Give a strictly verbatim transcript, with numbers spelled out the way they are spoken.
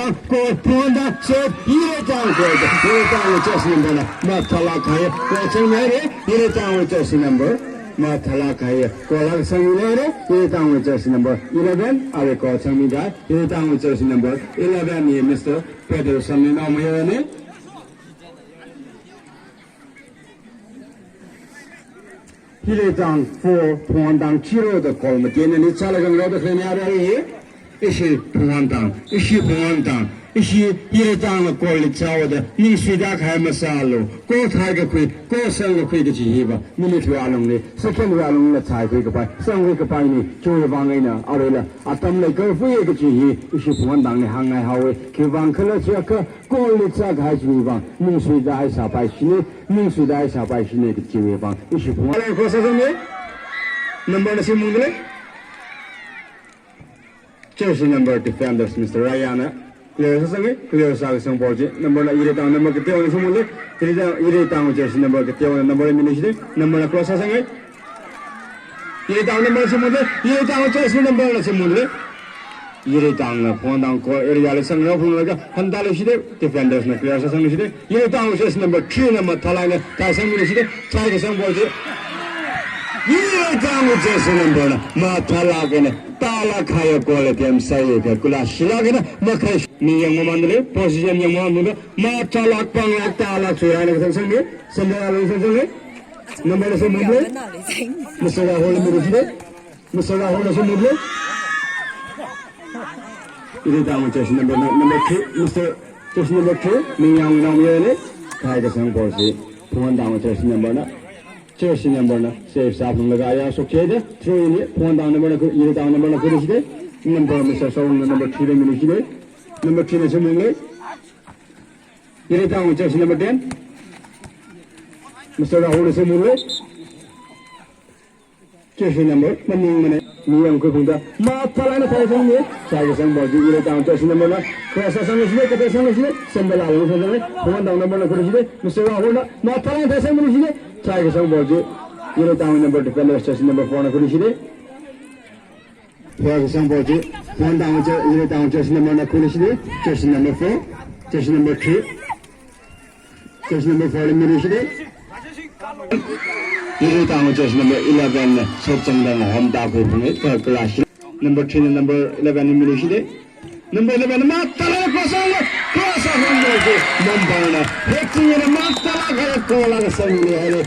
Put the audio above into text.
Ko phungwuitang, so, Yireitang ko, Yireitang jersey number na mathālāk kahai ko changmihaira, Yireitang jersey number mathālāk kahai ko langsangngaira, Yireitang jersey number eleven, arui ko changmida, Yireitang jersey number eleven hi Mister Pedro Samni naomayarana. Yireitang four, Phungwuitang zero da goal matena ni chālaga ngaroda khaleina arui hi. Ishi Phungwuitang, ishi Phungwuitang, ishi Yireitangna goal li chāhaoda ningsuida kahai masālu. Ko thaikakhui, ko sangkakhui kaji hiva minute wui alungli, second wui alungli thaikhui kapai, sangkhui kapaina. Chiwui vang eina aruila atam leikhavai kaji hi ishi Phungwuitangli hāngngai haowa. Khiwui vang khala jiakha goal li chākahai chiwui vang ningsuida haisāpaishina, ningsuida haisāpaishina kajiwui vang ishi Phungwuitang. Cross sāsanga. Number na shimungdalei. Jersey number defenders, Mister Ryan na clear sāsanga, clear sākasang ball chi number na Yireitang number kateona shimungdalei. Yireitang, Yireitang jersey number kateona number miluishida, number na cross sāsanga. Yireitang number shimungdalei, Yireitang jersey number na shimungdalei. Yireitangna Phungwuitang goal area li sangrao phunglaga hantāluishida, defenders na clear sāsangluishida, Yireitang jersey number three na mathālāk eina thaisangmiluishida, thaikasang ball chi. Yireitang jersey number na mathālāk eina tālāk kahai goal attempt sāya, kala shilāk eina makhai. Mi yangmamandalei, position yangmamandalei, mathālāk panglāk tālāk sāya, eina kasang sangmi, sangda alung sangsanglei. Number na shimungdalei. Mister Rahul miluishida. Mister Rahul na shimungdalei. Yireitang jersey number, number three, Mister jersey number three, Mingyang naomayarana. Thaikasang ball chi Phungwuitang jersey number na, jersey number na save sāphunglaga aya shokchida, throw in hi Phungwuitang number na khu, Yireitang number na khuishida, number Mister Sawung na number three da miluishida, number three na shimungdalei. Yireitang jersey number ten, Mister Rahul na shimungdalei. Jersey number maningmana, mi yangkhui phungda mathālāk eina thaisangmi. Thaikasang ball chi Yireitang jersey number na cross sāsangluishida, kateisangluishida, sangda alung sangsanglei. Phungwuitang number na khuishida, Mister Rahul na mathālāk eina thaisangmiluishida, thaikasang ball chi Yireitang number defender jersey number four na khuishida. Thaikasang ball chi Phungwuitang jer-, Yireitang jersey number na khuishida, jersey number four, jersey number three. Jersey number four li miluishida. Yireitang jersey number eleven na shot changda homda khuiphunga, ka clash. Number three na number eleven li miluishida. Number eleven na mathālāk cross sāsanga, cross sāsanga, number na. Hechinga na mathālāk kahai goal laga sangmihaira.